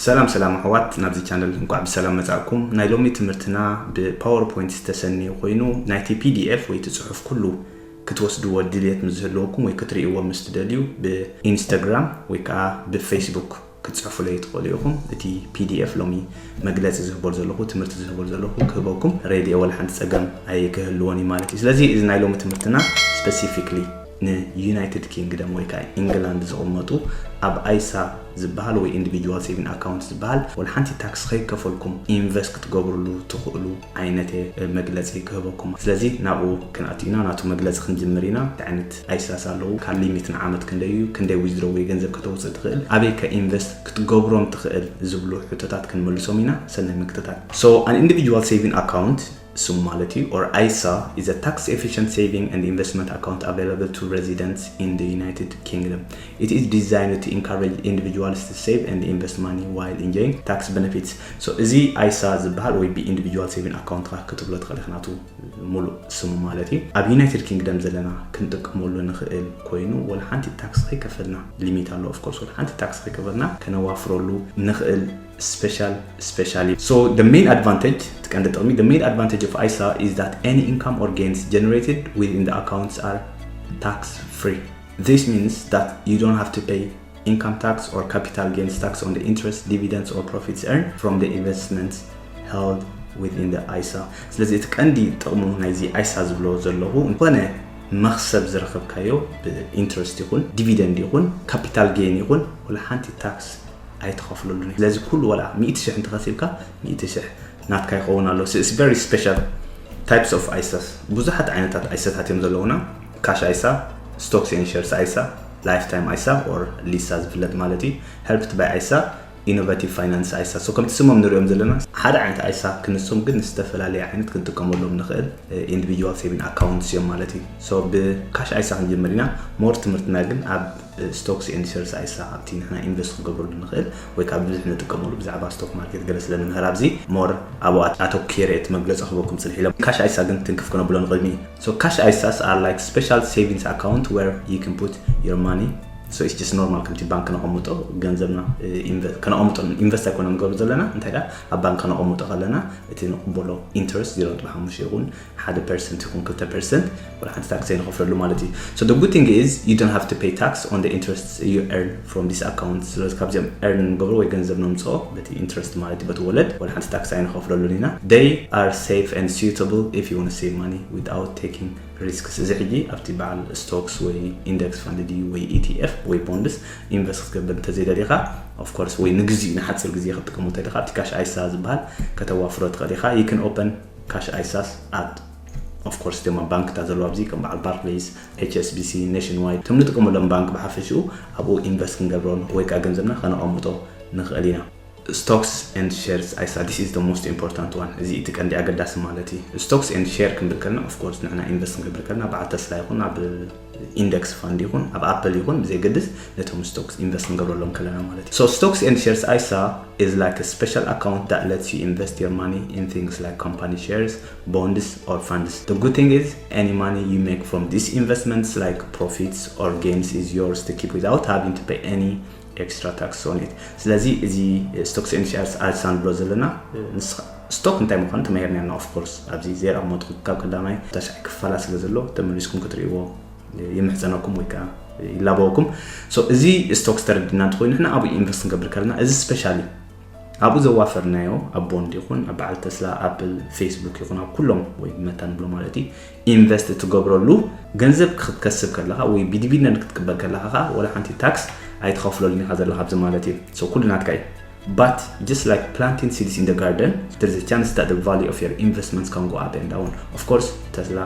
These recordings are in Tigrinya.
ሰላም ሰላም ኣሕዋት፣ ናብዚ ቻነል እንኳዕ ብሰላም መጻእኩም። ናይ ሎሚ ትምህርትና ብ PowerPoint ዝተሰነየ ኮይኑ፣ ናይቲ PDF ወይ እቲ ጽሑፍ ኩሉ ክትወስድዎ ድልየት ምስ ዝህልወኩም ወይ ክትርእይዎ ምስ ትደልዩ፣ ብ Instagram ወይ ከዓ ብ Facebook ክትጽሕፉለይ ትኽእሉ ኢኹም። እቲ PDF ሎሚ መግለጺ ዝህቦ ዘለኹ፣ ትምህርቲ ዝህቦ ዘለኹ ክህበኩም ሬድዮ ወላ ሓንቲ ጸገም ኣይክህልዎን እዩ ማለት እዩ። ስለዚ እዚ ናይ ሎሚ ትምህርትና specifically ንዩናይትድ ኪንግደም ወይ ከዓ ኢንግላንድ ዝቕመጡ ኣብ ኣይሳ ዝበሃል ወይ ኢንዲቪጁዋል ሴቪንግ ኣካውንት ዝበሃል ወላ ሓንቲ ታክስ ከይከፈልኩም ኢንቨስት ክትገብርሉ ትኽእሉ ዓይነት መግለጺ ክህበኩም። ስለዚ ናብኡ ክንኣቱ ኢና፣ ናቱ መግለጺ ክንጅምር ኢና። እንታይ ዓይነት ኣይሳስ ኣለዉ፣ ካብ ሊሚት ንዓመት ክንደይ እዩ፣ ክንደይ ዊዝድሮ ወይ ገንዘብ ከተውፅእ ትኽእል፣ ኣበይ ከ ኢንቨስት ክትገብሮም ትኽእል ዝብሉ ሕቶታት ክንመልሶም ኢና። ሰናይ ምክትታል። So an individual saving account ስሙ ማለት እዩ or ISA is a tax efficient saving and investment account available to residents in the United Kingdom. It is designed to encourage individuals to save and invest money while enjoying tax benefits. So እዚ ኣይሳ ዝበሃል ወይ ብ ኢንዲቪጁዋል ሴቪንግ ኣካውንትካ ክትብሎ ትኽእል ኢኻ፣ ናቱ ሙሉእ ስሙ ማለት እዩ። ኣብ ዩናይትድ ኪንግደም ዘለና ክንጥቀመሉ ንኽእል ኮይኑ ወላ ሓንቲ ታክስ ከይከፈልና፣ ሊሚት ኣሎ of course፣ ወላ ሓንቲ ታክስ ከይከፈልና ከነዋፍረሉ ንኽእል special specially. So the main advantage፣ እቲ ቀንዲ ጥቕሚ፣ the main advantage of ISA is that any income or gains generated within the accounts are tax free. This means that you don't have to pay income tax or capital gains tax on the interest, dividends or profits earned from the investments held within the ISA. ስለዚ እቲ ቀንዲ ጥቕሙ ናይዚ ኣይሳ ዝብሎ ዘለኹ፣ እንተኾነ መኽሰብ ዝረኸብካዮ ብኢንትረስት ይኹን ዲቪደንድ ይኹን ካፒታል ጌን ይኹን ወላ ሓንቲ ታክስ ኣይትኸፍለሉን እዩ። ስለዚ ኩሉ ወላ ሚእቲ ሽሕ እንተኸሲብካ ሚእቲ ሽሕ ናትካ ይኸውን ኣሎ። So it's very special types of ኣይሳስ። ብዙሓት ዓይነታት ኣይሳታት እዮም ዘለውና። ካሽ ኣይሳ፣ ስቶክስ ኤንድ ሼርስ ኣይሳ፣ ላይፍ ታይም ኣይሳ or ሊሳ ዝፍለጥ ማለት እዩ። ሄልፕድ ባይ ኣይሳ፣ ኢኖቬቲቭ ፋይናንስ ኣይሳ። So ከምቲ ስሞም ንሪኦም ዘለና ሓደ ዓይነት ኣይሳ ክንሶም ግን ዝተፈላለየ ዓይነት ክንጥቀመሎም ንኽእል ኢንዲቪጁዋል ሴቪንግ ኣካውንትስ እዮም ማለት እዩ። So ብካሽ ኣይሳ ክንጅምር ኢና። ሞር ትምህርትና ግን ኣብ ስቶክስ ኤንድ ሼርስ ኣይሳ ኣብቲ ንሕና ኢንቨስት ክንገብረሉ ንኽእል ወይ ከዓ ብዙሕ ንጥቀመሉ ብዛዕባ ስቶክ ማርኬት ገለ ስለ ንምህር ኣብዚ ሞር ኣብኡ ኣት- ኣተኲረ እቲ መግለፂ ክህበኩም ፅንሕ ኢለ። ካሽ ኣይሳ ግን ትንክፍ ክነብሎ ንቕድሚ። So ካሽ ኣይሳስ are like special savings account where you can put your money. So it's just normal ከምቲ ባንክ ከነቐምጦ ገንዘብና እ፣ ኢንቨ- ከነቐምጦ ኢንቨስት ኣይኮነ ንገብሩ ዘለና እንታይ ዳ ኣብ ባንክ ከነቐምጦ ከለና እቲ ንቕበሎ ኢንትረስት ዜሮ ነጥቢ ሓሙሽተ ይኹን ሓደ ፐርሰንት ይኹን ክልተ ፐርሰንት ወላ ሓንቲ ታክስ ኣይንኸፍለሉ ማለት እዩ። So the good thing is you don't have to pay tax on the interest you earn from this account. ስለዚ ካብዚኦም ኤርን ንገብሮ ወይ ገንዘብ ነምፅኦ በቲ ኢንትረስት ማለት እዩ በቲ ወለድ ወላ ሓንቲ ታክስ ኣይንኸፍለሉን ኢና። They are safe and suitable if you want to save money without taking risks. እዚ ሕጂ ኣብቲ በዓል ስቶክስ ወይ ኢንደክስ ፋንድ ድዩ ወይ ኢቲኤፍ ወይ ቦንድስ ኢንቨስት ክትገብር እንተዘይደሊኻ of course ወይ ንግዚኡ ንሓፂር ግዜ ክትጥቀሙ እንተደኻ ኣብቲ ካሽ ኣይሳ ዝበሃል ከተዋፍሮ ትኽእል ኢኻ። You can open ካሽ ኣይሳስ at of course እቶም ኣብ ባንክታት ዘለዉ ኣብዚ ከም በዓል ባርክሌይስ፣ ኤች ኤስ ቢ ሲ፣ ኔሽን ዋይድ እቶም ንጥቀመሎም ባንክ ብሓፈሽኡ ኣብኡ ኢንቨስት ክንገብሮን ወይ ከዓ ገንዘብና ከነቐምጦ ንኽእል ኢና። Stocks and shares ኣይሳ, this is the most important one. እዚ እቲ ቀንዲ ኣገዳሲ ማለት እዩ። Stocks and share ክንብል ከለና of course ንሕና ኢንቨስት ክንገብር ከለና በዓል ተስላ ይኹን ኣብ ኢንደክስ ፋንድ ይኹን ኣብ ኣፕል ይኹን ብዘይገድስ ነቶም ስቶክስ ኢንቨስት ክንገብረሎም ከለና ማለት እዩ። So stocks and shares ኣይሳ is like a special account that lets you invest your money in things like company shares, bonds or funds. The good thing is any money you make from these investments like profits or gains is yours to keep without having to pay any extra tax on it. ስለዚ እዚ stocks and shares ኣይሳ ንብሎ ዘለና ንስኻ ስቶክ እንታይ ምዃኑ ተማሂርና ኢና። Of course ኣብዚ ዜር ኣብ መጥኩ ካብ ቀዳማይ ተሽዓይ ክፋላ ስለ ዘሎ ተመሊስኩም ክትርእይዎ ይምሕፀነኩም ወይ ከዓ ይላበወኩም። So እዚ ስቶክስ ተረድና እንተኮይኑ ንሕና ኣብኡ ኢንቨስት ክንገብር ከለና እዚ ስፔሻሊ ኣብኡ ዘዋፈርናዮ ኣብ ቦንድ ይኹን ኣብ በዓል ተስላ፣ ኣፕል፣ ፌስቡክ ይኹን ኣብ ኩሎም ወይ መታ ንብሎ ማለት እዩ ኢንቨስት ትገብረሉ ገንዘብ ክትከስብ ከለኻ ወይ ብዲቪደንድ ክትቅበል ከለኻ ከዓ ወላ ሓንቲ ታክስ ኣይትኸፍለሉን ኢኻ ዘለኻ ኣብዚ ማለት እዩ። So ኩሉ ናትካ እዩ። But just like planting seeds in the garden, there is a chance that the value of your investments can go up and down. Of course ተስላ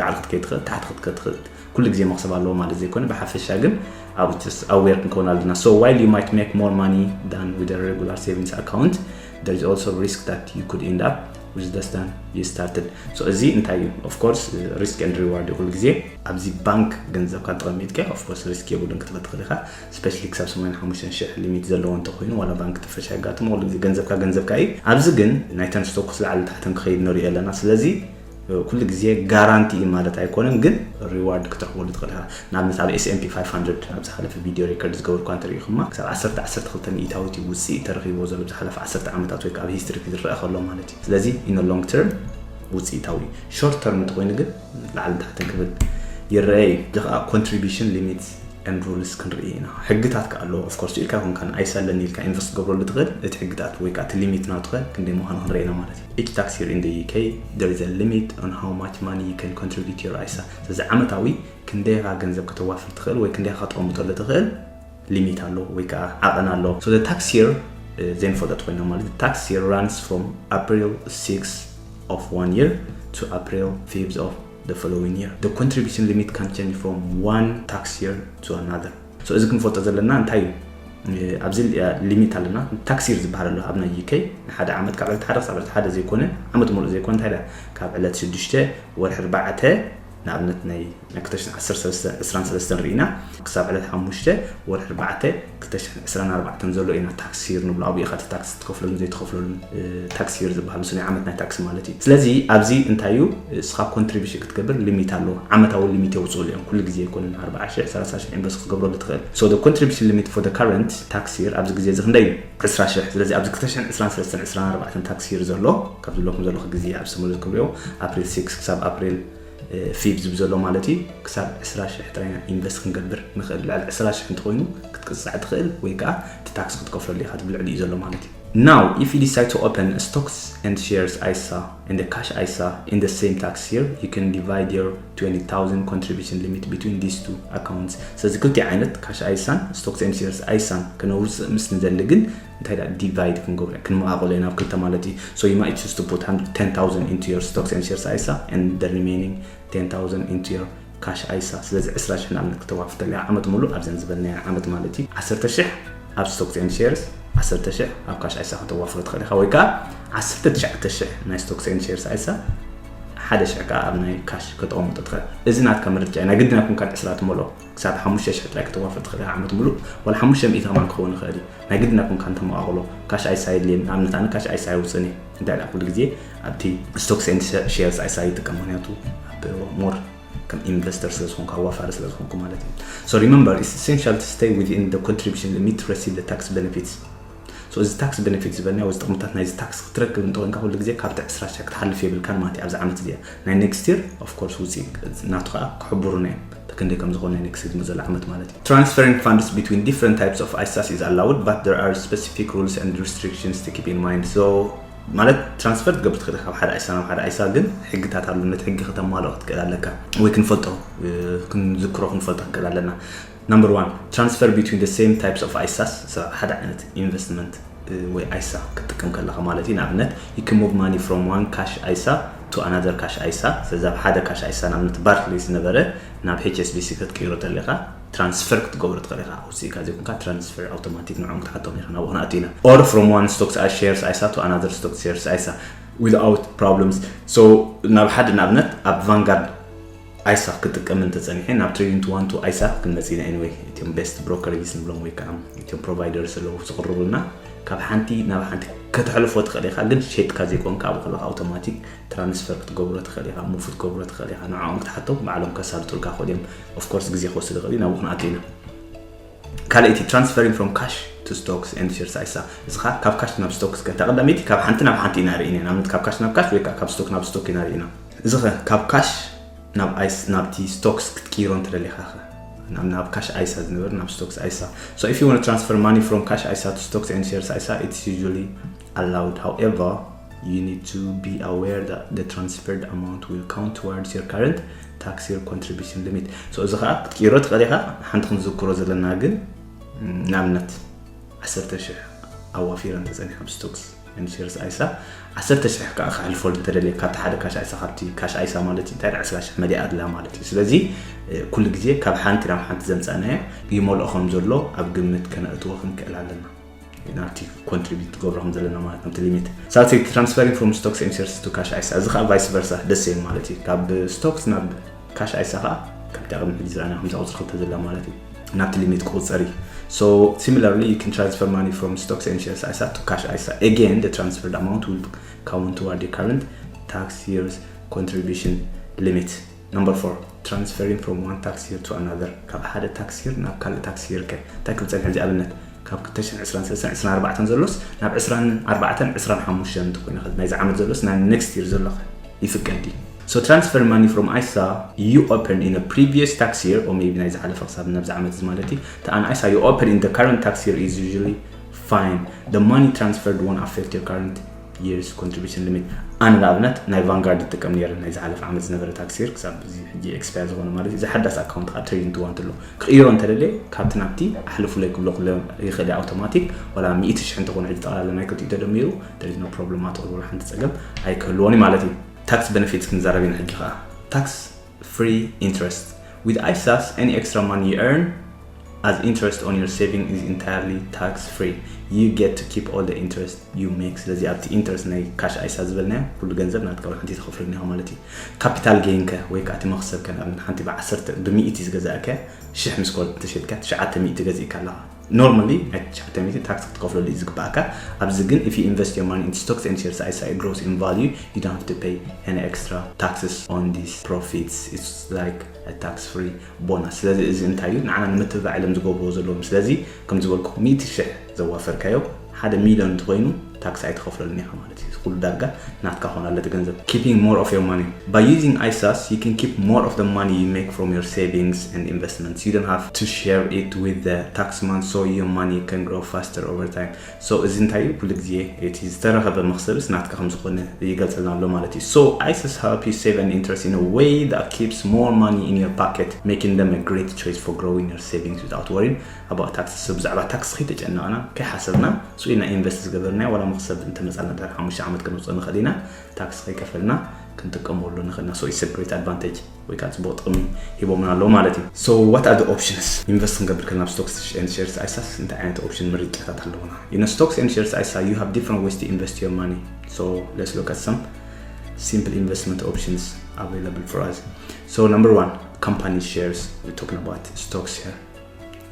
ላዕሊ ክትከይድ ትኽእል፣ ታሕቲ ክትከይድ ትኽእል። ኩሉ ግዜ መኽሰብ ኣለዎ ማለት ዘይኮነ ብሓፈሻ ግን ኣብ just aware ክንከውን ኣለና። So while you might make more money than with a regular savings account, there is also risk that you could end up with less than you started. So እዚ እንታይ እዩ? Of course risk and reward እዩ ኩሉ ግዜ። ኣብዚ ባንክ ገንዘብካ እንተቐሚጥካ of course ሪስክ የብሉን ክትብል ትኽእል ኢኻ። ስፔሻሊ ክሳብ ሰማንያን ሓሙሽተን ሽሕ ሊሚት ዘለዎ እንተኮይኑ ዋላ ባንክ ትፈሽ ኣይጋጥሞ ኩሉ ግዜ ገንዘብካ ገንዘብካ እዩ። ኣብዚ ግን ናይተን ስቶክስ ላዕሊ ታሕተን ክኸይድ ንሪኦ ኣለና። ስለዚ ኩሉ ግዜ ጋራንቲ እዩ ማለት ኣይኮነን፣ ግን ሪዋርድ ክትረኽበሉ ትኽእል ኢኻ። ንኣብነት ኣብ S&P five hundred ኣብ ዝሓለፈ ቪድዮ ሪከርድ ዝገበርኳ እንተሪኢኹማ ክሳብ ዓሰርተ ዓሰርተ ክልተ ሚእታዊት እዩ ውፅኢት ተረኺብዎ ዘሎ ዝሓለፈ ዓሰርተ ዓመታት ወይ ከዓ ኣብ ሂስትሪ ዝረአ ከሎ ማለት እዩ። ስለዚ in long term ውፅኢታዊ እዩ። ሾርት ተርም እንተኮይኑ ግን ላዕልን ታሕትን ክብል ይረአ እዩ። እዚ ከዓ contribution limits and rules ክንርኢ ኢና። ሕግታት ከ ኣለዎ። Of course ኢልካ ይኮንካ ንኣይሳ ኣለኒ ኢልካ ኢንቨስት ገብረሉ ትኽእል። እቲ ሕግታት ወይ ከዓ እቲ ሊሚት ናቱ ከ ክንደይ ምዃኑ ክንርኢ ኢና ማለት እዩ። Each tax year in the U K there is a limit on how much money you can contribute your ISA. ስለዚ ዓመታዊ ክንደይ ኢኻ ገንዘብ ከተዋፍር ትኽእል ወይ ክንደይ ኢኻ ከተቐምጠሉ ትኽእል ሊሚት ኣሎ ወይ ከዓ ዓቐን ኣሎ። So the tax year ዘይንፈልጦ ተኮይና ማለት tax year runs from April six of one year to April fifth of the following year. The contribution limit can change from one tax year to another. So እዚ ክንፈልጦ ዘለና እንታይ እዩ? ኣብዚ ሊሚት ኣለና። ታክስ ይር ዝበሃል ኣሎ ኣብ ናይ UK ንሓደ ዓመት ካብ ዕለት ሓደ ክሳብ ዕለት ሓደ ዘይኮነ ዓመት ሙሉእ ዘይኮነ እንታይ ካብ ዕለት ሽዱሽተ ወርሒ ኣርባዕተ ንኣብነት ናይ ናይ ክልተ ሽሕን ዓሰርተ ሰለስተን ርኢና ክሳብ ዕለት ሓሙሽተ ወርሒ ኣርባዕተ ክልተ ሽሕን ዕስራን ኣርባዕተን ዘሎ ኢና ታክስ ይር ንብሎ። ኣብኡ ኢኻ እቲ ታክስ ትከፍለሉን ዘይትከፍለሉን ታክስ ይር ዝበሃል ምስ ናይ ዓመት ናይ ታክስ ማለት እዩ። ስለዚ ኣብዚ እንታይ እዩ እስኻ ኮንትሪቢሽን ክትገብር ሊሚት ኣለዎ። ዓመታዊ ሊሚት የውፅእሉ እዮም። ኩሉ ግዜ ኣይኮነን ኣርባዓ ሽሕ ሰላሳ ሽሕ ኢንቨስት ክትገብረሉ ትኽእል። So the contribution limit for the current tax year ኣብዚ ግዜ እዚ ክንደይ እዩ? ዕስራ ሽሕ። ስለዚ ኣብዚ ክልተ ሽሕን ዕስራን ሰለስተን ዕስራን ኣርባዕተን ታክስ ይር ዘሎ ካብ ዘለኩም ዘለኹ ግዜ ኣብ ዝተመለስኩም ሪኦ ኣፕሪል ሲክስ ክሳብ ኣፕሪል ፊቭ ዝብ ዘሎ ማለት እዩ። ክሳብ ዕስራ ሽሕ ጥራይ ኢና ኢንቨስት ክንገብር ንኽእል። ልዕሊ ዕስራ ሽሕ እንተኮይኑ ክትቅፃዕ ትኽእል ወይ ከዓ እቲ ታክስ ክትከፍለሉ ኢኻ ትብል ልዕሊ እዩ ዘሎ ማለት እዩ። Now if you decide to open stocks and shares ISA and the cash ISA in the same tax year, you can divide your twenty thousand contribution limit between these two accounts. ስለዚ ክልቲኡ ዓይነት ካሽ ኣይሳን ስቶክስ ኤንድ ሼርስ ኣይሳን ክነውፅእ ምስ ንደሊ ግን እንታይ ዳ ዲቫይድ ክንገብሮ ክንመቓቕሎ ኢና ናብ ክልተ ማለት እዩ። So you might choose to put ten thousand into your stocks and shares ISA and the remaining ten thousand into your cash ISA። ስለዚ ዕስራ ሽሕ ንኣብነት ክተዋፍር ተለካ ዓመት ሙሉእ ኣብዘን ዝበልናዮ ዓመት ማለት እዩ ዓሰርተ ሽሕ ኣብ stocks and shares፣ ዓሰርተ ሽሕ ኣብ ካሽ ኣይሳ ከተዋፍሮ ትኽእል ኢኻ። ወይ ከዓ ዓሰርተ ትሽዓተ ሽሕ ናይ stocks and shares ኣይሳ፣ ሓደ ሽሕ ከዓ ኣብ ናይ ካሽ ከተቐምጦ ትኽእል። እዚ ናትካ ምርጫ እዩ። ናይ ግድን ኣይኮንካን ዕስራ ትመልኦ። ክሳብ ሓሙሽተ ሽሕ ጥራይ ከተዋፍር ትኽእል ኢኻ ዓመት ሙሉእ፣ ዋላ ሓሙሽተ ሚእቲ ከማን ክኸውን ይኽእል እዩ። ናይ ግድን ኣይኮንካን ተመቓቕሎ። ካሽ ኣይሳ የድልየኒ። ንኣብነት ኣነ ካሽ ኣይሳ ኣይውፅእን እየ። እንታይ ደኣ ኩሉ ግዜ ኣብቲ stocks and shares ኣይሳ ይጥቀም፣ ምክንያቱ ኣብ ሞር ከም ኢንቨስተር ስለ ዝኾንኩ፣ ኣዋፋሪ ስለ ዝኾንኩ ማለት እዩ። So remember, it's essential to stay within the contribution limit to receive the tax benefits. So እዚ ታክስ ቤነፊት ዝበልናዮ፣ እዚ ጥቕምታት ናይዚ ታክስ ክትረክብ እንተኾይንካ ኩሉ ግዜ ካብቲ ዕስራ ሽሕ ክትሓልፍ የብልካን ማለት እዩ። ኣብዚ ዓመት እዚኣ ናይ ኔክስት ይር ኦፍ ኮርስ ውፅኢት ናቱ ከዓ ክሕብሩና እዮም፣ ክንደይ ከም ዝኾነ ናይ ኔክስት ይር ዘሎ ዓመት ማለት እዩ። Transferring funds between different types of ISAs is allowed, but there are specific rules and restrictions to keep in mind. So ማለት ትራንስፈር ትገብር ትኽእል ኢኻ ካብ ሓደ ኣይሳ ናብ ሓደ ኣይሳ፣ ግን ሕግታት ኣሉ። ነቲ ሕጊ ከተማልኦ ክትክእል ኣለካ ወይ ክንፈልጦ ክንዝክሮ ክንፈልጦ ክንክእል ኣለና። Number one, transfer between the same types of ISAs። ሓደ ዓይነት ኢንቨስትመንት ወይ ኣይሳ ክትጥቀም ከለኻ ማለት እዩ። ንኣብነት you can move money from one cash ISA to another cash ISA። ስለዚ ኣብ ሓደ ካሽ ኣይሳ ንኣብነት ባርክሌስ ዝነበረ ናብ ኤች ኤስ ቢ ሲ ክትቅይሮ ተለኻ ትራንስፈር ክትገብሮ ትኽእል ኢኻ። ኣውፅኢካ ዘይኮንካ ትራንስፈር ኣውቶማቲክ ንዕኦም ክትሓቶም ኢኻ ናብኡ ክንኣቱ ኢና። Or from one stocks shares ISA to another stocks shares ISA without problems። So ናብ ሓደ ንኣብነት ኣብ ቫንጋርድ ኣይሳ ክጥቀም እንተፀኒሐ ናብ ትሬዲንግ ቱ ዋን ቱ ኣይሳ ክንመፅ ኢና። Anyway እቲኦም ቤስት ብሮከሬጅስ ንብሎም ወይ ከዓ እቲኦም ፕሮቫይደርስ ኣለዉ ዝቕርቡልና ካብ ሓንቲ ናብ ሓንቲ ከተሕልፎ ትኽእል ኢኻ፣ ግን ሸይጥካ ዘይኮንካ ኣብኡ ከለካ ኣውቶማቲክ ትራንስፈር ክትገብሮ ትኽእል ኢኻ፣ ሙቭ ክትገብሮ ትኽእል ኢኻ። ንዕኦም ክትሓቶም ባዕሎም ከሳልጡልካ ክኽእሉ እዮም። ኦፍኮርስ ግዜ ክወስድ ይኽእል እዩ፣ ናብኡ ክንኣቱ ኢና። ካልኣይቲ transferring from cash to stocks and shares ኣይሳ። እዚ ኸዓ ካብ ካሽ ናብ ስቶክስ ከ ተቐዳመይቲ ካብ ሓንቲ ናብ ሓንቲ ኢና ርኢና። ንኣብነት ካብ ካሽ ናብ ካሽ ወይ ከዓ ካብ ስቶክ ናብ ስቶክ ኢና ርኢና። እዚ ኸ ካብ ካሽ ናብ ኣይስ ናብቲ ስቶክስ ክትቅይሮ እንተደሊኻ ኸ ናብ ናብ ካሽ ኣይሳ ዝነበረ ናብ ስቶክስ ኣይሳ። So if you want to transfer money from cash ISA to stocks and shares ISA, it's usually allowed. However, you need to be aware that the transferred amount will count towards your current tax year contribution limit. So እዚ ኸዓ ክትቅይሮ ትኽእል ኢኻ። ሓንቲ ክንዝክሮ ዘለና ግን ንኣብነት ዓሰርተ ሽሕ ኣዋፊረ እንተፀኒሐ ኣብ ስቶክስ ኤንድ ሼርስ ኣይሳ ዓሰርተ ሽሕ ከዓ ክሕልፈሉ እንተደልየ ካብቲ ሓደ ካሽ ኣይሳ ካብቲ ካሽ ኣይሳ ማለት እዩ እንታይ ዕስራ ሽሕ መሊኣ ኣላ ማለት እዩ። ስለዚ ኩሉ ግዜ ካብ ሓንቲ ናብ ሓንቲ ዘምፃእናዮ ይመልኦ ከም ዘሎ ኣብ ግምት ከነእትዎ ክንክእል ኣለና። ናብቲ ኮንትሪቢዩት ትገብሮ ከም ዘለና ማለት ናብቲ ሊሚት። ሳልሰይቲ transferring from stocks and shares to cash ኣይሳ፣ እዚ ከዓ ቫይስ ቨርሳ ደስ ማለት እዩ። ካብ ስቶክስ ናብ ካሽ ኣይሳ ከዓ ከምቲ ቅድሚ ሕጂ ዝረኣና ከምዚ ቁፅሪ ክልተ ዘላ ማለት እዩ ናብቲ ሊሚት ክቁፀር እዩ። So similarly you can transfer money from stocks and shares ISA to cash ISA. Again, the transferred amount will count toward the current tax year's contribution limit. Number four, transferring from one tax year to another. ካብ ሓደ tax year ናብ ካልእ tax year ከ እንታይ ክብል ጸኒሑ? እዚ ኣብነት ካብ ክልተ ሽሕን ዕስራን ሰለስተን ዕስራን ኣርባዕተን ዘሎስ ናብ ዕስራን ኣርባዕተን ዕስራን ሓሙሽተን እንተኮይኑ፣ ናይዚ ዓመት ዘሎስ ናይ next year ዘሎ ከ ይፍቀድ ድዩ? So transfer money from ISA you opened in a previous tax year, or maybe ናይ ዝሓለፈ ክሳብ ናብዚ ዓመት እዚ ማለት እዩ። To an ISA you open in the current tax year is usually fine. The money transferred won't affect your current year's contribution limit. ኣነ ንኣብነት ናይ ቫንጋርድ ይጥቀም ነይረ፣ ናይ ዝሓለፈ ዓመት ዝነበረ tax year ክሳብ እዚ ሕጂ expire ዝኾነ ማለት እዩ። እዚ ሓዳስ ኣካውንት ከዓ ትሬዲንግ ትዋንት ኣሎ ክቕይሮ እንተደልየ ካብቲ ናብቲ ኣሕልፉለይ ክብሎ ክለ ይኽእል እየ ኣውቶማቲክ። ዋላ ሚእቲ ሽሕ እንተኾነ ሕጂ ጠቕላላ ናይ ክልቲኡ ተደሚሩ there is no problem at all፣ ወላ ሓንቲ ጸገም ኣይክህልዎን እዩ ማለት እዩ። Tax benefits ክንዛረብ ኢና ሕጂ ከዓ። Tax free interest. With ISAs, any extra money you earn as interest on your saving is entirely tax free. You get to keep all the interest you make. ስለዚ ኣብቲ interest ናይ cash ISA ዝበልናዮ ኩሉ ገንዘብ ናትካ፣ ወላ ሓንቲ ኣይትኸፍሎን ኢኻ ማለት እዩ። Capital gain ከ ወይ ከዓ እቲ መኽሰብ ከ ንኣብነት ሓንቲ ብዓሰርተ ብሚእቲ ዝገዛእካያ ሽሕ ምስ ኮነት እንተሸጥካያ ትሽዓተ ሚእቲ ገዚእካ ኣለኻ። Normally ናይ ትሽዓተ ሚእቲ tax ክትኸፍለሉ እዩ ዝግባእካ። ኣብዚ ግን if you invest your money in stocks and shares ISA, it grows in value, you don't have to pay any extra taxes on these profits. It's like a tax free bonus። ስለዚ እዚ እንታይ እዩ? ንዓና ንምትብባዕ ኢሎም ዝገብርዎ ዘለዎም። ስለዚ ከም ዝበልኩ ሚእቲ ሽሕ ዘዋፈርካዮ ሓደ ሚልዮን እንተኾይኑ ታክስ ኣይትኸፍለሉን ኢኻ ማለት እዩ። ኩሉ ዳርጋ ናትካ ክኾን ኣሎ እቲ ገንዘብ። Keeping more of your money. By using ISAs, you can keep more of the money you make from your savings and investments. You don't have to share it with the taxman, so your money can grow faster over time. So እዚ እንታይ እዩ? ኩሉ ግዜ እቲ ዝተረኸበ መኽሰብስ ናትካ ከም ዝኾነ ይገልጸልና ኣሎ ማለት እዩ። So ISAs help you save an interest in a way that keeps more money in your pocket, making them a great choice for growing your savings without worrying about taxes። ብዛዕባ ታክስ ከይተጨነቕና፣ ከይሓሰብና ስኢልና ኢንቨስት ዝገበርናዮ ዋላ መኽሰብ እንተመጻልና ድሕሪ ሓሙሽተ ዓመት ከነውፅኦ ንኽእል ኢና። ታክስ ከይከፈልና ክንጥቀመሉ ንኽእልና። So it's a great advantage ወይ ከዓ ፅቡቅ ጥቅሚ ሂቦምና ኣለዉ ማለት እዩ። So what are the options? ኢንቨስት ክንገብር ከለና ናብ stocks and shares ISAs እንታይ ዓይነት ኦፕሽን ምርጫታት ኣለዉና? In stocks and shares ISA you have different ways to invest your money. So let's look at some simple investment options available for us. So number one, company shares. We're talking about stocks here.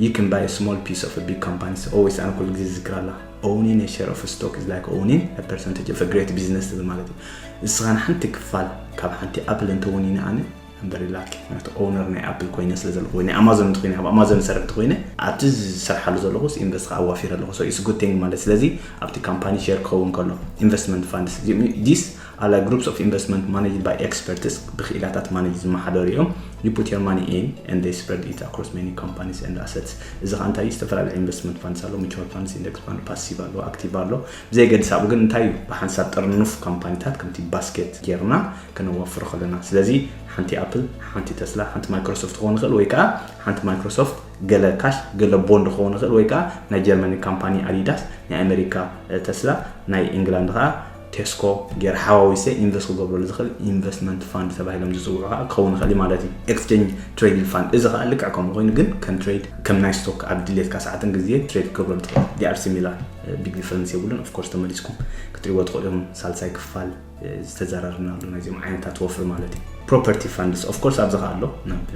You can buy a small piece of a big company. Always ኣነ ኩሉ ግዜ ዝዝክር ኣላ, owning a share of a stock is like owning a percentage of a great business ትብል ማለት እዩ። ንስኻ ንሓንቲ ክፋል ካብ ሓንቲ ኣፕል እንተወኒነ ኣነ I'm very lucky፣ ምክንያቱ ኦውነር ናይ ኣፕል ኮይነ ስለ ዘለኹ ወይ ናይ ኣማዞን እንተኮይነ ኣብ ኣማዞን ዝሰርሕ እንተኮይነ ኣብቲ ዝሰርሓሉ ዘለኹስ ኢንቨስት ከዓ ኣዋፊረ ኣለኹ። So it's good thing ማለት ስለዚ ኣብቲ ካምፓኒ ሼር ክኸውን ከሎ ኢንቨስትመንት ፋንድስ እዚኦም these are like groups of investment managed by experts ብክኢላታት ማኔጅ ዝመሓደሩ እዮም። You put your money in and they spread it across many companies and assets። እዚ ከዓ እንታይ ዝተፈላለዩ ኢንቨስትመንት ፋንድስ ኣሎ፣ mutual funds፣ index fund፣ ፓሲቭ ኣሎ፣ ኣክቲቭ ኣሎ። ብዘየገድስ ኣብኡ ግን እንታይ እዩ ብሓንሳብ ጥርኑፍ ካምፓኒታት ከምቲ ባስኬት ጌርና ከነዋፍሮ ከለና። ስለዚ ሓንቲ ኣፕል፣ ሓንቲ ተስላ፣ ሓንቲ ማይክሮሶፍት ክኸውን ይኽእል ወይ ከዓ ሓንቲ ማይክሮሶፍት ገለ ካሽ ገለ ቦንድ ክኸውን ይኽእል ወይ ከዓ ናይ ጀርመኒ ካምፓኒ ኣዲዳስ፣ ናይ ኣሜሪካ ተስላ፣ ናይ ኢንግላንድ ከዓ ቴስኮ ገይረ ሓዋዊሰ ኢንቨስት ክገብረሉ ዝኽእል ኢንቨስትመንት ፋንድ ተባሂሎም ዝፅውዑ ከዓ ክኸውን ይኽእል ማለት እዩ። ኤክስቼንጅ ትሬድድ ፋንድ እዚ ከዓ ልክዕ ከምኡ ኮይኑ ግን ከም ትሬድ ከም ናይ ስቶክ ኣብ ድሌትካ ሰዓትን ግዜ ትሬድ ክገብረሉ ትኽእል። They are similar, big difference የብሉን። Of course ተመሊስኩም ክትሪእዎ ትኽእሉ ኢኹም ሳልሳይ ክፋል ዝተዘራርብናሉ ናይዚኦም ዓይነታት ወፍሪ ማለት እዩ። Property funds of course ኣብዚ ከዓ ኣሎ።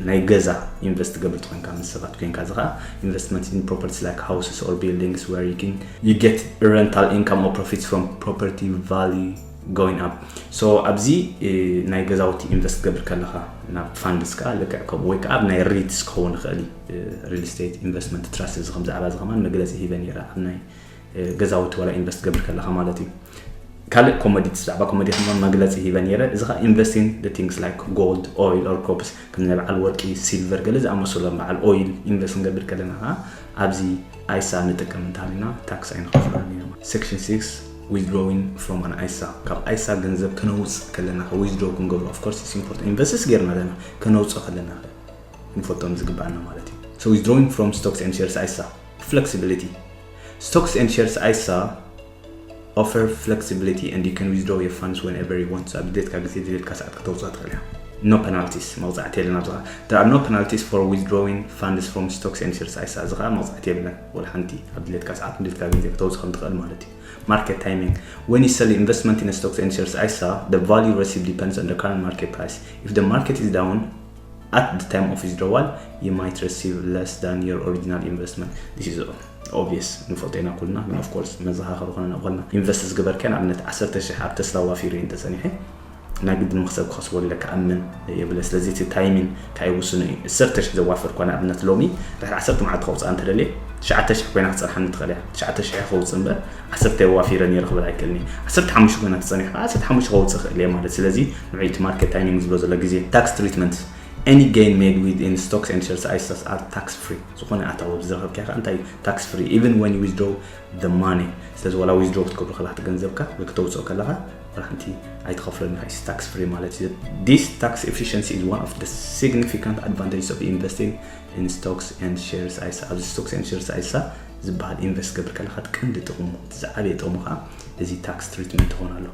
ናይ ገዛ ኢንቨስት ትገብር ተኮይንካ ምስ ሰባት ኮይንካ እዚ ከዓ investment in properties like houses or buildings where you can you get rental income or profits from property value going up። So ኣብዚ ናይ ገዛውቲ ኢንቨስት ትገብር ከለካ ናብ ፋንድስ ከዓ ልክዕ ከምኡ ወይ ከዓ ኣብ ናይ ሪትስ ክኸውን ይኽእል እዩ። Real estate investment trust እዚ ከም ዛዕባ እዚ ከማን መግለፂ ሂበ ነይረ ኣብ ናይ ገዛውቲ ዋላ ኢንቨስት ትገብር ከለካ ማለት እዩ። ካልእ ኮሞዲቲ ብዛዕባ ኮሞዲቲ ድማ መግለፂ ሂበ ነይረ። እዚ ከዓ invest in the things like gold, oil or crops ከም ናይ በዓል ወርቂ፣ ሲልቨር ገለ ዝኣመሰሉ በዓል ኦይል ኢንቨስት ክንገብር ከለና ከዓ ኣብዚ ኣይሳ ንጥቀም እንተሃሊና ታክስ ኣይንኸፍለሉ ኢና። Section six, withdrawing from an ISA። ካብ ኣይሳ ገንዘብ ከነውፅእ ከለና withdraw ክንገብሮ of course it's important ኢንቨስትስ ጌርና ኣለና ከነውፅእ ከለና ክንፈልጦም ዝግባኣና ማለት እዩ። So withdrawing from stocks and shares ISA, flexibility. Stocks and shares ISA offer flexibility and you can withdraw your funds whenever you want. So ኣብ ድሌትካ ግዜ ድሌትካ ሰዓት ከተውፅኦ ትኽእል እያ። No penalties፣ መቕፃዕቲ የለን ኣብዚ ከዓ። There are no penalties for withdrawing funds from stocks and shares ISA። እዚ ከዓ መቕፃዕቲ የብለን ወላ ሓንቲ። ኣብ ድሌትካ ሰዓት ድሌትካ ግዜ ከተውፅእ ከም ትኽእል ማለት እዩ። Market timing. When you sell investment in a stocks and shares ISA, the value received depends on the current market price. If the market is down at the time of withdrawal, you might receive less than your original investment. This is obvious፣ ንፈልጦ ኢና ኩልና። ግን of course መዘኻኸሪ ኮነና ኮልና ኢንቨስት ዝገበርካዮ ንኣብነት ዓሰርተ ሽሕ ኣብ ተስላ ዋፊረ እንተፀኒሐ ናይ ግድን መኽሰብ ክኸስበሉ ኢለ ክኣምን የብለ። ስለዚ እቲ ታይሚን ካብ ይውስኑ እዩ። ዓሰርተ ሽሕ ዘዋፈርኳ ንኣብነት ሎሚ ድሕሪ ዓሰርተ መዓልቲ ከውፅኣ እንተደልየ ትሽዓተ ሽሕ ኮይና ክፀንሓኒ ትኽእል እያ። ትሽዓተ ሽሕ ከውፅእ እምበር ዓሰርተ የዋፊረ ነይረ ክብል ኣይክእልኒ። ዓሰርተ ሓሙሽተ ኮይና ትፀኒሕ ከዓ ዓሰርተ ሓሙሽተ ከውፅእ ክእል እየ ማለት። ስለዚ ንዑ እቲ ማርኬት ታይሚንግ ዝብሎ ዘሎ ግዜ። Tax treatment. Any gain made within stocks and shares I S As are tax free. ዝኾነ ኣታዊ ዝረኸብካ ኢኻ እንታይ tax free even when you withdraw the money። ስለዚ ዋላ withdraw ክትገብሩ ከለኻ ገንዘብካ ወይ ክተውፅኦ ከለኻ ሓንቲ ኣይትኸፍሎን ኢኻ። It's tax free ማለት እዩ። This tax efficiency is one of the significant advantages of investing in stocks and shares I S A። ኣብዚ stocks and shares I S A ዝበሃል ኢንቨስት ገብር ከለኻ ቀንዲ ጥቕሙ፣ እቲ ዝዓበየ ጥቕሙ ከዓ እዚ tax treatment ይኾን ኣሎ።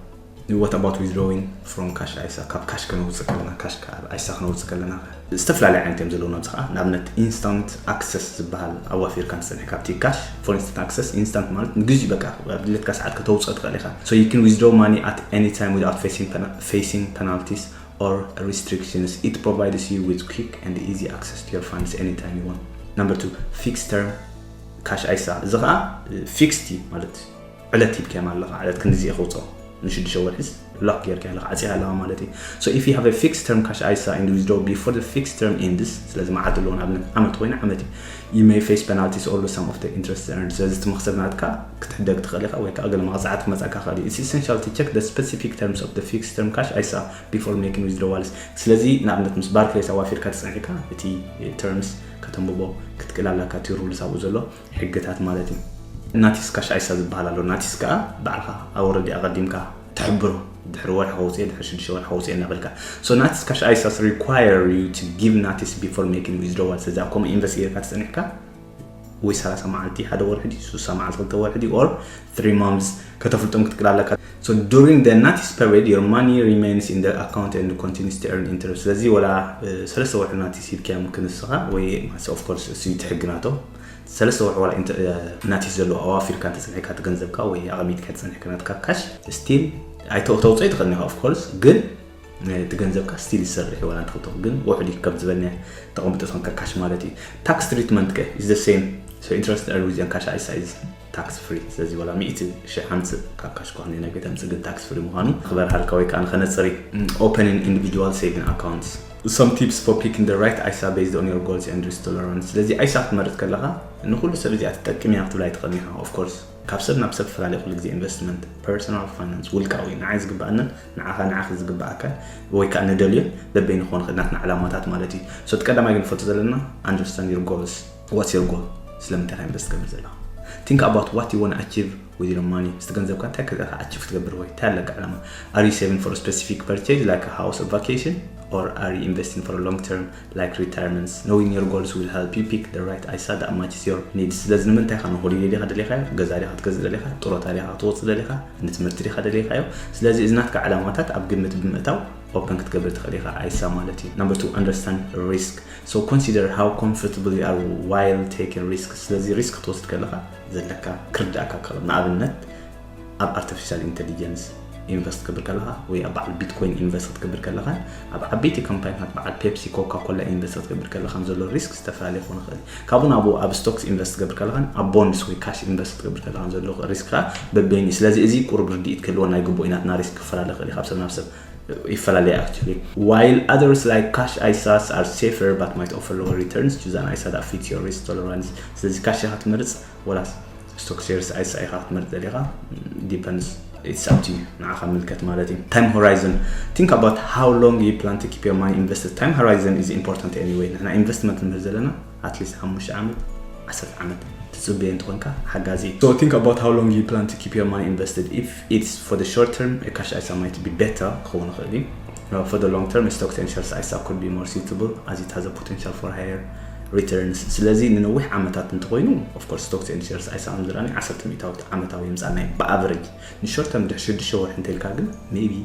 What about withdrawing from cash I S A? ካብ ካሽ ከነውፅእ ከለና፣ ካሽ ካብ I S A ከነውፅእ ከለና ዝተፈላለዩ ዓይነት እዮም ዘለዉ። ኣብዚ ከዓ ንኣብነት instant access ዝበሃል ኣዋፊርካ እንተፀኒሕካ ኣብቲ ካሽ። For instant access፣ instant ማለት ንግዜ በቃ ኣብ ድሌትካ ሰዓት ከተውፅኦ ትኽእል ኢኻ። So you can withdraw money at any time without facing pena- facing penalties or restrictions. It provides you with quick and easy access to your funds anytime you want. Number two, fixed term cash I S A። እዚ ከዓ fixed እዩ ማለት ዕለት ሂብካዮም ኣለኻ። ዕለት ክንድዚ እየ ከውፅኦ፣ ንሽዱሽተ ወርሒስ ሎክ ጌርካ ኣለኻ፣ ዓፂኻ ኣለኻ ማለት እዩ። So if you have a fixed term cash I S A and withdraw before the fixed term ends፣ ስለዚ መዓት ኣለዎ፣ ንኣብነት ዓመት ኮይኑ ዓመት እዩ። You may face penalties or lose some of the interest earned። ስለዚ እቲ መኽሰብ ናትካ ክትሕደግ ትኽእል ኢኻ ወይ ከዓ ገለ መቕፃዕቲ ክመፃካ ይኽእል እዩ። It's essential to check the specific terms of the fixed term cash I S A before making withdrawals። ስለዚ ንኣብነት ምስ ባርክሌስ ኣዋፊርካ ተፀኒሕካ እቲ terms ከተንብቦ ክትክእል ኣለካ፣ እቲ ሩልስ ኣብኡ ዘሎ ሕግታት ማለት እዩ። ናቲስ ካሽ I S A ዝበሃል ኣሎ። ናቲስ ከዓ ባዕልኻ ኣውረዲ ኣቐዲምካ ትሕብሮ፣ ድሕሪ ወርሒ ከውፅእ፣ ድሕሪ ሽዱሽተ ወርሒ ከውፅእ እናበልካ። So ናቲስ ካሽ I S As require you to give notice before making withdrawal። ስለዚ ኣብ ከምኡ ኢንቨስት ጌርካ ተፀኒሕካ ወይ ሰላሳ መዓልቲ፣ ሓደ ወርሒ ድዩ፣ ስሳ መዓልቲ፣ ክልተ ወርሒ ድዩ፣ or three months ከተፍልጦም ክትክእል ኣለካ። So during the notice period, your money remains in the account and continues to earn interest። ስለዚ ወላ እ፣ ሰለስተ ወርሒ ናቲስ ሂብካዮም ክንስኻ ወይ ማለት of course እሱ እዩ እቲ ሕጊ ናቶም። ሰለስተ ወርሒ ዋላ ኢንተ- እ፣ ናቲስ ዘለዎ ኣዋፊርካ እንተፀኒሕካ እቲ ገንዘብካ ወይ ኣቐሚጥካ ተፀኒሕካ ናትካ ካሽ ስቲል ኣይተውፀኦ ይትኽእል ኢኻ of course፣ ግን እ፣ እቲ ገንዘብካ ስቲል ይሰርሕ እዩ ዋላ እንተክልቶ ግን ውሕድ እዩ ከም ዝበልና ተቐምጦ ተኾንካ ካሽ ማለት እዩ። Tax treatment ከ is the same። So interest earned within cash I S A is tax free። ስለዚ ዋላ ሚእቲ ሽሕ ኣምፅእ ካብ ካሽ ኳ ክንደይ ነገር ተምፅእ ግን tax free ምዃኑ ክበርሃልካ ወይ ከዓ ንኸነፅር እዩ። Opening individual saving accounts. Some tips for picking the right I S A based on your goals and risk tolerance። ስለዚ I S A ክትመርፅ ከለኻ ንኩሉ ሰብ እዚኣ ትጠቅም እያ ክትብል ኣይትኽእልን ኢኻ። Of course ካብ ሰብ ናብ ሰብ ትፈላለየ ኩሉ ግዜ። ኢንቨስትመንት፣ ፐርሰናል ፋይናንስ፣ ውልቃዊ፣ ንዓይ ዝግባኣንን ንዓኻ ንዓኺ ዝግባኣካን ወይ ከዓ ንደልዮን በበይኑ ክኾን ይኽእል ናትና ዕላማታት ማለት እዩ። So እቲ ቀዳማይ ግን ንፈልጦ ዘለና understand your goals። What's your goal? ስለምንታይ ኢኻ ኢንቨስት ትገብር ዘለኻ? Think about what you want to achieve with your money። ምስቲ ገንዘብካ እንታይ ከ ኢኻ ኣቺቭ ክትገብር ወይ እንታይ ኣለካ ዕላማ? Are you saving for a specific purchase like a house or vacation, or are you investing for a long term like retirements? Knowing your goals will help you pick the right I S A that matches your needs። ስለዚ ንምንታይ ኢኻ ንሆሊደይ ዲኻ ደሊኻዮ? ገዛ ዲኻ ክትገዝእ ደሊኻ? ጡረታ ዲኻ ክትወፅእ ደሊኻ? ንትምህርቲ ዲኻ ደሊኻዮ? ስለዚ እዚ ናትካ ዕላማታት ኣብ ግምት ብምእታው ኦፕን ክትገብር ትኽእል ኢኻ I S A ማለት እዩ። Number two, understand risk. So consider how comfortable you are while taking risk። ስለዚ ሪስክ ክትወስድ ከለኻ ዘለካ ክርዳእካ ከሎ ንኣብነት ኣብ ኣርቲፊሻል ኢንተሊጀንስ ኢንቨስት ክብር ከለኻ ወይ ኣብ በዓል ቢትኮይን ኢንቨስት ክትገብር ከለኻን ኣብ ዓበይቲ ካምፓኒታት በዓል ፔፕሲ፣ ኮካ ኮላ ኢንቨስት ክትገብር ከለኻን ዘሎ ሪስክ ዝተፈላለየ ክኾን ይኽእል። ካብኡ ናብኡ ኣብ ስቶክስ ኢንቨስት ክትገብር ከለኻን ኣብ ቦንድስ ወይ ካሽ ኢንቨስት ክትገብር ከለኻን ዘሎ ሪስክ ከዓ በበይኑ እዩ። ስለዚ እዚ ቁሩብ ርድኢት ክህልወና ይግብኦ እዩ። ናትና ሪስክ ክፈላለ ይኽእል እዩ ካብ ሰብ ናብ ሰብ ይፈላለየ። Actually, while others like cash I S As are safer but might offer lower returns, choose an I S A that fits your risk tolerance። ስለዚ ካሽ ኢኻ ትመርፅ ወላስ ስቶክ ሼርስ I S A ኢኻ ክትመርፅ ደሊኻ? Depends. It's up to you. ንዓኻ ምልከት ማለት እዩ። Time horizon. Think about how long you plan to keep your money invested. Time horizon is important anyway. ንሕና ኢንቨስትመንት ንብል ዘለና ኣትሊስት ሓሙሽተ ዓመት፣ ዓሰርተ ዓመት ትፅበየ እንተኾንካ ሓጋዚ እዩ። So think about how long you plan to keep your money invested. If it's for the short term, a cash I S A might be better ክኸውን ይኽእል እዩ። Uh, for the long term, stocks and shares I S A could be more suitable as it has a potential for higher returns. ስለዚ ንነዊሕ ዓመታት እንተኾይኑ of course stocks and shares I S A ከም ዝረኣኒ ዓሰርተ ሚእታዊት ዓመታዊ የምፃና እዩ ብኣቨሬጅ። ንሾርት ተርም ድሕሪ ሽዱሽተ ወርሒ እንተልካ ግን maybe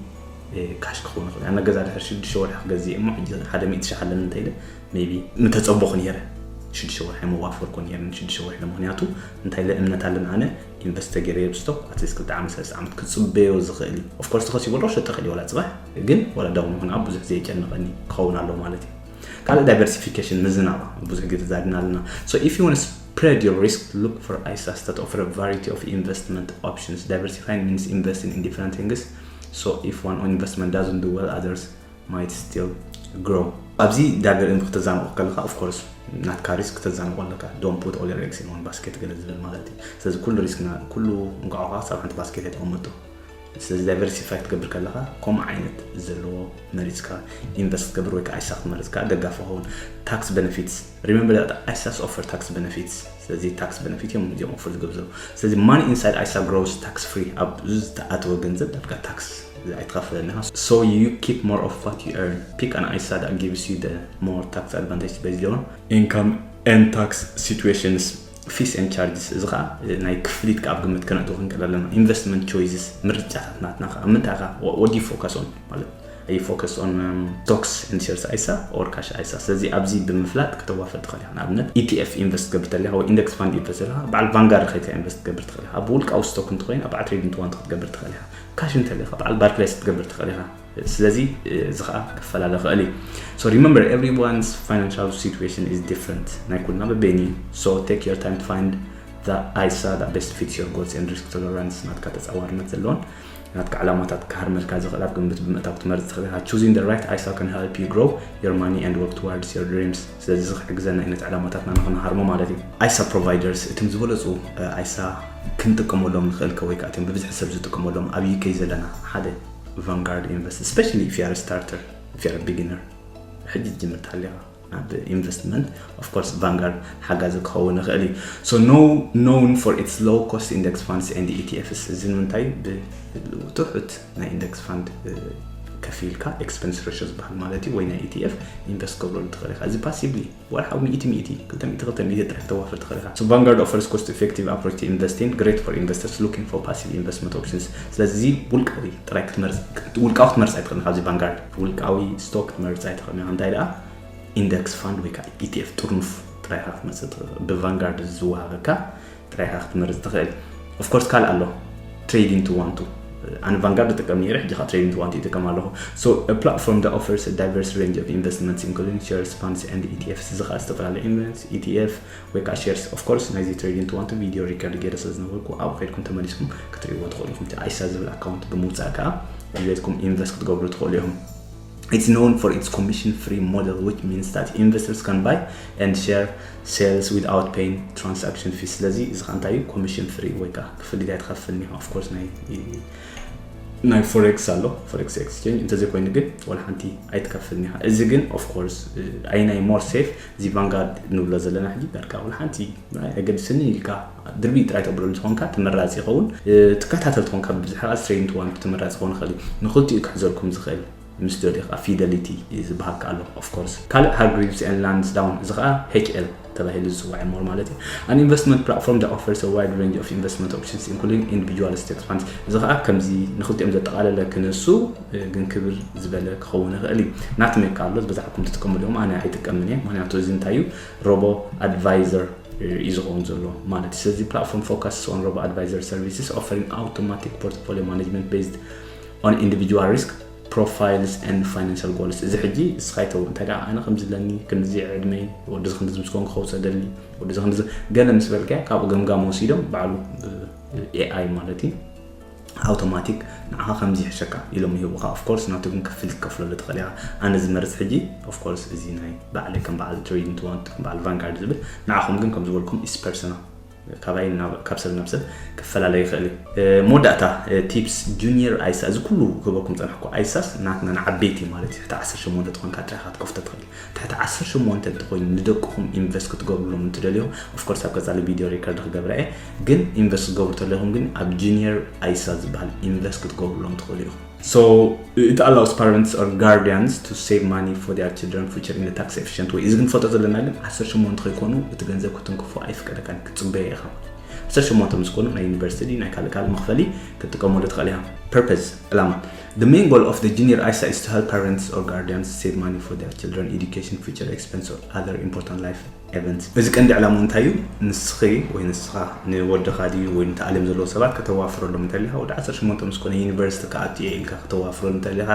ካሽ ክኸውን ይኽእል። ኣነ ገዛ ድሕሪ ሽዱሽተ ወርሒ ክገዝእ እሞ ሕጂ ሓደ ሚእቲ ሽሕ ኣለኒ እንተኢለ maybe ምተፀበኹ ነይረ። ሽዱሽተ ወርሒ ምዋፈርኩ ነይረ ንሽዱሽተ ወርሒ። ምክንያቱ እንታይ ኢለ እምነት ኣለኒ ኣነ ኢንቨስት ተገይረ ኣብ ስቶክ ኣትሊስት ክልተ ዓመት ሰለስተ ዓመት ክፅበዮ ዝኽእል እዩ። Of course ተኸሲቡ ኣሎ ክሸጠ ክእል እዩ ዋላ ፅባሕ ግን ዋላ ዳውን ይኹን ኣብ ብዙሕ ዘየጨንቐኒ ክኸውን ኣለዎ ማለት እዩ። ካልእ ዳይቨርሲፊኬሽን ምዝናባ ብዙሕ ግዜ ተዛሪብና ኣለና። So if you want to spread your risk, look for I S As that offer a variety of investment options. Diversifying means investing in different things. So if one investment doesn't do well, others might still grow. ኣብዚ ዳገር እንዲ ክትዛንቆ ከለካ of course ናትካ risk ክትዛንቆ ኣለካ። Don't put all your eggs in one basket ገለ ዝብል ማለት እዩ። ስለዚ ኩሉ risk ኩሉ እንቋቑሖ ሳብ ሓንቲ ባስኬት ኣይተቐመጡ። ስለዚ diversify ክትገብር ከለካ ከምኡ ዓይነት ዘለዎ መሪፅካ invest ክትገብር ወይ ከዓ ኣይሳ ክትመርፅካ ደጋፊ ኸውን። Tax benefits, remember that ISAs offer tax benefits. ስለዚ tax benefit እዮም እዚኦም offer ዝገብሩ ዘለዉ። ስለዚ money inside ISA grows tax free። ኣብ ዝተኣተወ ገንዘብ ናትካ tax ኣይትኸፍለኒ። So you keep more of what you earn. Pick an ISA that gives you the more tax advantage based on income and tax situations. Fees and charges፣ እዚ ከዓ ናይ ክፍሊት ካብ ግምት ከነእትዎ ክንክእል ኣለና። Investment choices፣ ምርጫታት ናትና ከዓ ምንታይ ከዓ? What do you focus on ማለት? Are you focus on stocks and shares ISA or cash ISA? ስለዚ ኣብዚ ብምፍላጥ ከተዋፈር ትኽእል ኢኻ። ንኣብነት ETF invest ክትገብር ተለኻ ወይ index fund invest ተለኻ በዓል Vanguard ከይትካ invest ክትገብር ትኽእል ኢኻ። ኣብ ውልቃዊ stock እንተኾይኑ ኣብ በዓል Trading two one two ክትገብር ትኽእል ኢኻ። Cash እንተለኻ በዓል Barclays ክትገብር ትኽእል ኢኻ። ስለዚ እዚ ከዓ ክፈላለ ይኽእል እዩ። So remember, everyone's financial situation is different። ናይ ኩልና በበይኑ እዩ። So take your time to find the ISA that best fits your goals and risk tolerance። ናትካ ተፃዋርነት ዘለዎን ናትካ ዕላማታት ክሃርመልካ ዝኽእል ኣብ ግምት ብምእታው ክትመርፅ ትኽእል ኢኻ። Choosing the right ISA can help you grow your money and work towards your dreams። ስለዚ እዚ ክሕግዘና እዩ ነቲ ዕላማታትና ንክንሃርሞ ማለት እዩ። ISA providers፣ እቶም ዝበለፁ ISA ክንጥቀመሎም ንኽእል ከ ወይ ከዓ እቶም ብብዝሒ ሰብ ዝጥቀመሎም ኣብ UK ዘለና ሓደ Vanguard Invest፣ especially if you are a starter, if you are a beginner፣ ሕጂ ትጅምር ተሃሊኻ ናብ investment፣ of course Vanguard ሓጋዚ ክኸውን ይኽእል እዩ። So know known for its low cost index funds and ETFs። እዚ ንምንታይ? ብትሑት ናይ index fund ከፊልካ expense ratio ዝበሃል ማለት እዩ፣ ወይ ናይ ETF invest ክገብረሉ ትኽእል ኢኻ። እዚ passively ወርሓዊ ሚእቲ ሚእቲ፣ ክልተ ሚእቲ ክልተ ሚእቲ ጥራሕ ከተዋፍር ትኽእል ኢኻ። So Vanguard offers cost effective approach to investing, great for investors looking for passive investment options። ስለዚ ውልቃዊ ጥራይ ክትመርጽ ውልቃዊ ክትመርጽ ኣይትኽእልን። ካብዚ Vanguard ውልቃዊ stock ክትመርጽ ኣይትኽእልን ኢኻ። እንታይ ደኣ index fund ወይ ከዓ ETF ጥርኑፍ ጥራይ ኢኻ ክትመርጽ ትኽእል። ብ Vanguard ዝወሃበካ ጥራይ ኢኻ ክትመርጽ ትኽእል። Of course ካልእ ኣሎ፣ Trading two one two። ኣነ Vanguard እጥቀም ነይረ፣ ሕጂ ከዓ Trading two one two ይጥቀም ኣለኹ። So a platform that offers a diverse range of investments including shares, funds and ETFs። እዚ ከዓ ዝተፈላለዩ investments፣ ETF ወይ ከዓ shares። Of course ናይዚ Trading two one two video record ገይረ ስለ ዝነበርኩ ኣብኡ ከይድኩም ተመሊስኩም ክትርእይዎ ትኽእሉ ኢኹም። እቲ ISA ዝብል account ብምውጻእ ከዓ ኣብ ቤትኩም invest ክትገብሩ ትኽእሉ ኢኹም። It's known for its commission free model, which means that investors can buy and share sales without paying transaction fees። ስለዚ እዚ ከዓ እንታይ እዩ? Commission free ወይ ከዓ ክፍሊት ኣይትኸፍልን ኢኻ። Of course ናይ ናይ forex ኣሎ፣ forex exchange። እንተዘይኮይኑ ግን ወላ ሓንቲ ኣይትከፍልን ኢኻ። እዚ ግን of course ኣይ ናይ more safe? እዚ Vanguard ንብሎ ዘለና ሕጂ ዳርጋ ወላ ሓንቲ ኣገድስኒ ኢልካ ድርቢ ጥራይ ተብለሉ ዝኾንካ ተመራፂ ይኸውን። ትከታተል ትኾንካ ብዝሕ Trading two one two ተመራፂ ክኸውን ይኽእል እዩ። ንክልቲኡ ክሕዘልኩም ዝኽእል ምስ ደሊኻ Fidelity ዝበሃል ኣሎ። Of course ካልእ Hargreaves and Lansdown፣ እዚ ከዓ HL ተባሂሉ ዝፅዋዕ ሞር ማለት እዩ። An investment platform that offers a wide range of investment options including individual stock funds። እዚ ከዓ ከምዚ ንክልቲኦም ዘጠቓለለ ክነሱ ግን ክብር ዝበለ ክኸውን ይኽእል እዩ። Nutmeg ኣሎ ዝበዛሕኩም ትጥቀምሉ ኢኹም፣ ኣነ ኣይጥቀምን እየ። ምክንያቱ እዚ እንታይ እዩ? Robo advisor እዩ ዝኸውን ዘሎ ማለት እዩ። ስለዚ platform focuses on robo advisor services offering automatic portfolio management based on individual risk profiles and financial goals። እዚ ሕጂ እስኻ ይተው እንታይ ደኣ ኣነ ከምዚ ኣለኒ ክንዚ ዕድመይ ወዲ ክንዚ ምስ ኮንኩ ከውፀ ደሊ ወዲ ክንዚ ገለ ምስ በልካ ካብኡ ገምጋም ወሲዶም ባዕሉ AI ማለት እዩ automatic ንዓኻ ከምዚ ይሕሸካ ኢሎም ይህቡኻ። Of course ናቱ ግን ክፍሊት ክትከፍለሉ ትኽእል ኢኻ። ኣነ ዝመርጽ ሕጂ of course እዚ ናይ ባዕለይ ከም በዓል Trading two one two ከም በዓል Vanguard ዝብል፣ ንዓኹም ግን ከም ዝበልኩም is personal፣ ካባይ ካብ ሰብ ናብ ሰብ ክፈላለ ይኽእል እዩ። መወዳእታ tips፣ junior ISA፣ እዚ ኩሉ ክህበኩም ጸናሕኩ። ISAs ናትና ንዓበይቲ ማለት እዩ። ትሕቲ ዓሰርተ ሸሞንተ ተኾንካ ጥራይ ኢኻ ክትከፍቶ ትኽእል። ትሕቲ ዓሰርተ ሸሞንተ እንተኾይኑ ንደቅኹም invest ክትገብሩሎም እንትደልዩ፣ of course ኣብ ቀጻሊ video record ክገብራ እየ። ግን invest ክትገብሩ ተለኹም ግን ኣብ junior ISA ዝበሃል invest ክትገብሩሎም ትኽእሉ ኢኹም። So it allows parents or guardians to save money for their children future in a tax efficient way። እዚ ግን ፈልጦ ዘለና ግን ዓሰርተ ሸሞንተ ከይኮኑ እቲ ገንዘብ ክትንክፎ ኣይፍቀደካን፣ ክትጽበዮ ኢኻ። ዓሰርተ ሸሞንተ ምስ ኮኑ ናይ ዩኒቨርሲቲ ናይ ካልእ ካልእ መኽፈሊ ክትጥቀመሉ ትኽእል ኢኻ። Purpose፣ ዕላማ። The main goal of the junior ISA is to help parents or guardians save money for their children education, future expense or other important life events። እዚ ቀንዲ ዕላሙ እንታይ እዩ? ንስኺ ወይ ንስኻ ንወድኻ ድዩ ወይ ንተኣልዮም ዘለዉ ሰባት ከተዋፍረሎም እንተሊኻ፣ ወዲ ዓሰርተ ሸሞንተ ምስ ኮነ ዩኒቨርሲቲ ክኣቱ እየ ኢልካ ከተዋፍረሉ እንተሊኻ፣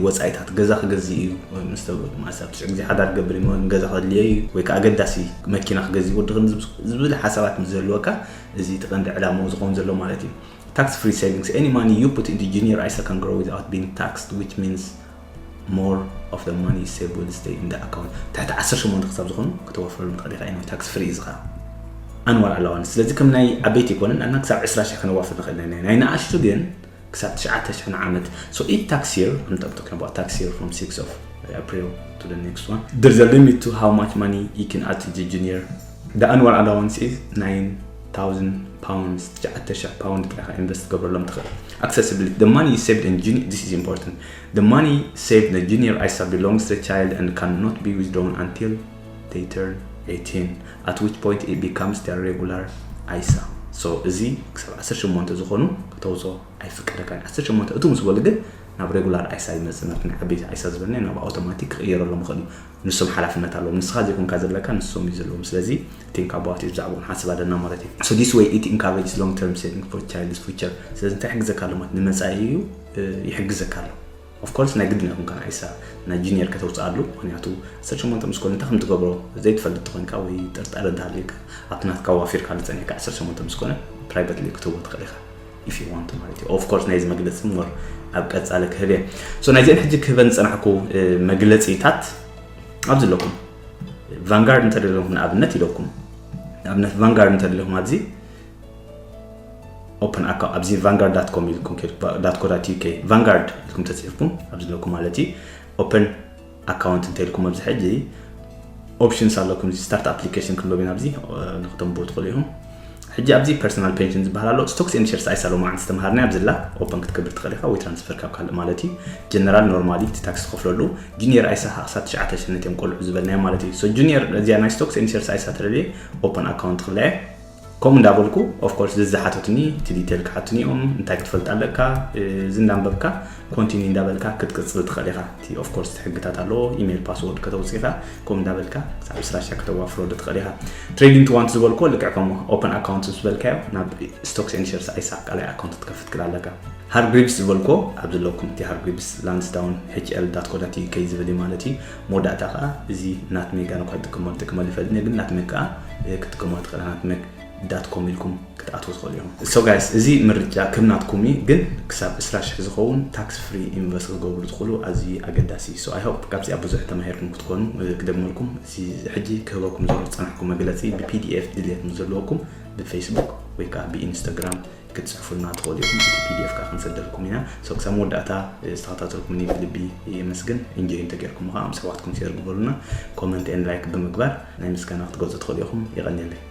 ወጻኢታት ገዛ ክገዝእ እዩ፣ ምስ ተብሎ ድማ ሰብ ትሽዕ ግዜ ሓዳር ክገብር እዩ፣ ገዛ ከድልዮ እዩ ወይ ከዓ ኣገዳሲ መኪና ክገዝእ ወዲ ዝብል ሓሳባት ምስ ዘህልወካ፣ እዚ እቲ ቀንዲ ዕላምኡ ዝኸውን ዘሎ ማለት እዩ። Tax free savings. Any money you put into Junior ISA can grow without being taxed, which means more of the money saved will stay in the account. ትሕቲ ዓሰርተ ሸሞንተ ክሳብ ዝኾኑ ከተዋፍረሉ ትኽእል ኢኻ። Anyway, tax free እዚ ኸዓ annual allowance። ስለዚ ከም ናይ ዓበይቲ ኣይኮነን፣ ኣና ክሳብ ዕስራ ሽሕ ከነዋፍር ንኽእል ኢና። ናይ ንኣሽቱ ግን ክሳብ ትሽዓተ ሽሕ ንዓመት። So each tax year, I'm talking about tax year from sixth of April to the next one, there's a limit to how much money you can add to the Junior. The annual allowance is nine thousand pounds. ትሽዓተ ሽሕ ፓውንድ ጥራሕ ኢንቨስት ትገብረሎም ትኽእል። Accessibility. The money saved in Junior, this is important. The money saved in the Junior ISA belongs to the child and cannot be withdrawn until they turn eighteen, at which point it becomes their regular ISA. So እዚ ክሳብ ዓሰርተ ሸሞንተ ዝኾኑ ከተውፅኦ ኣይፍቀደካን። ዓሰርተ ሸሞንተ እቱ ምስ በሉ ግን ናብ ሬጉላር ኣይሳ ይመፅእ። ናብ ናይ ዓበይቲ ኣይሳ ዝበልና ናብ ኣውቶማቲክ ክቕየረሎም ይኽእል እዩ። ንሶም ሓላፍነት ኣለዎም። ንስኻ ዘይኮንካ ዘለካ ንሶም እዩ ዘለዎም። ስለዚ think about it፣ ብዛዕባኡ ንሓስብ ኣለና ማለት እዩ። So this way it encourages long term saving for child's future። ስለዚ እንታይ ይሕግዘካ ኣሎ ማለት ንመጻኢ እዩ፣ እ፣ ይሕግዘካ ኣሎ። Of course ናይ ግድን ኣይኮንካን ኣይሳ ናይ ጁኒየር ከተውፅኣሉ፣ ምክንያቱ ዓሰርተ ሸሞንተ ምስ ኮነ እንታይ ከም ትገብሮ ዘይትፈልጥ ተኾይንካ ወይ ጥርጣረ እንተሃልዩካ ኣብቲ ናትካ ዋፊርካ ዝፀኒሕካ ዓሰርተ ሸሞንተ ምስ ኮነ ፕራይቬትሊ ክትህቦ ትኽእል ኢኻ። If you want ማለት እዩ። Of course ናይዚ መግለፂ more ኣብ ቀፃሊ ክህብ እየ። So ናይዚአን ሕጂ ክህበን ዝፀናሕኩ፣ እ፣ መግለፂታት ኣብዚ ኣለኩም። ቫንጋርድ እንተደለኹም ንኣብነት ኢለኩም፣ ንኣብነት ቫንጋርድ እንተደለኹም ኣብዚ ኦፕን ኣካውንት ኣብዚ ቫንጋርድ ዳት ኮም ኢልኩም፣ ዳት ኮ ዳት ዩ ኬ፣ ቫንጋርድ ኢልኩም ተፅሒፍኩም ኣብዚ ኣለኩም ማለት እዩ። ኦፕን ኣካውንት እንተ ኢልኩም ኣብዚ ሕጂ ኦፕሽንስ ኣለኩም። እዚ ስታርት ኣፕሊኬሽን ክንብሎ ኢና ኣብዚ፣ እ፣ ንክተንብቡ ትኽእሉ ኢኹም። ሕጂ ኣብዚ ፐርሰናል ፔንሽን ዝበሃል ኣሎ። ስቶክስ ኤንድ ሼርስ ኣይሳ ሎማዓንቲ ዝተምሃርናዮ ኣብዚ ኣላ። ኦፕን ክትገብር ትኽእል ኢኻ ወይ ትራንስፈር ካብ ካልእ ማለት እዩ። ጀነራል ኖርማሊ እቲ ታክስ ትኸፍለሉ፣ ጁኒየር ኣይሳ ክሳብ ትሽዓተ ሽሕ ነትዮም ቆልዑ ዝበልናዮ ማለት እዩ። So ጁኒየር እዚኣ ናይ ስቶክስ ኤንድ ሼርስ ኣይሳ ተደልየ ኦፕን ኣካውንት ክብላ እየ። ከምኡ እንዳበልኩ of course እዚ ዝሓተቱኒ እቲ ዲቴል ክሓቱኒ እዮም። እንታይ ክትፈልጥ ኣለካ፣ እዚ እንዳንበብካ ኮንቲኒ እንዳበልካ ክትቅፅል ትኽእል ኢኻ። እቲ of course እቲ ሕግታት ኣለዎ። ኢሜይል ፓስወርድ ከተውፅእ ኢኻ። ከምኡ እንዳበልካ ክሳብ ዕስራ ሽሕ ከተዋፍረሉ ትኽእል ኢኻ። ትሬዲንግ ቱ ዋንት ዝበልኩዎ ልክዕ ከምኡ ኦፕን ኣካውንት ምስ በልካዮ ናብ ስቶክስ ኤንድ ሼርስ ኣይሳ ካልኣይ ኣካውንት ክትከፍት ክእል ኣለካ። ሃርግሪቭስ ዝበልኩዎ ኣብዚ ኣለኩም። እቲ ሃርግሪቭስ ላንስዳውን ኤች ኤል ዳት ኮ ዳት ዩ ኬ ዝብል እዩ ማለት እዩ። መወዳእታ ከዓ እዚ ናትሜግ ኣነ እኳ ይጥቀመሉ፣ ይጥቀመሉ ይፈልጥ እየ፣ ግን ናትሜግ ከዓ፣ እ፣ ክትጥቀመሉ ትኽእል። ናትሜግ ዳት ኮም ኢልኩም ክትኣትዉ ትኽእሉ ኢኹም። So guys፣ እዚ ምርጫ ከም ናትኩም እዩ፣ ግን ክሳብ ዕስራ ሽሕ ዝኸውን ታክስ ፍሪ ኢንቨስት ክትገብሩ ትኽእሉ ኣዝዩ ኣገዳሲ እዩ። So I hope ካብዚኣ ብዙሕ ተማሂርኩም ክትኮኑ፣ እ፣ ክደግመልኩም፣ እዚ ሕጂ ክህበኩም ዘሎ ዝጸናሕኩ መግለጺ ብ ፒ ዲ ኤፍ ድልየት ምስ ዘለወኩም ብፌስቡክ ወይ ከዓ ብኢንስታግራም ክትጽሕፉልና ትኽእሉ ኢኹም። እቲ ፒ ዲ ኤፍ ከዓ ክንሰደልኩም ኢና። So ክሳብ መወዳእታ ዝተኸታተልኩምኒ ብልቢ የመስግን። ኢንጆይ እንተጌርኩሞ ከዓ ምስ ኣሕዋትኩም ሼር ግበሩልና። ኮመንት ኤንድ ላይክ ብምግባር ናይ ምስጋና ክትገልጹ ትኽእሉ ኢኹም። የቐንየለይ።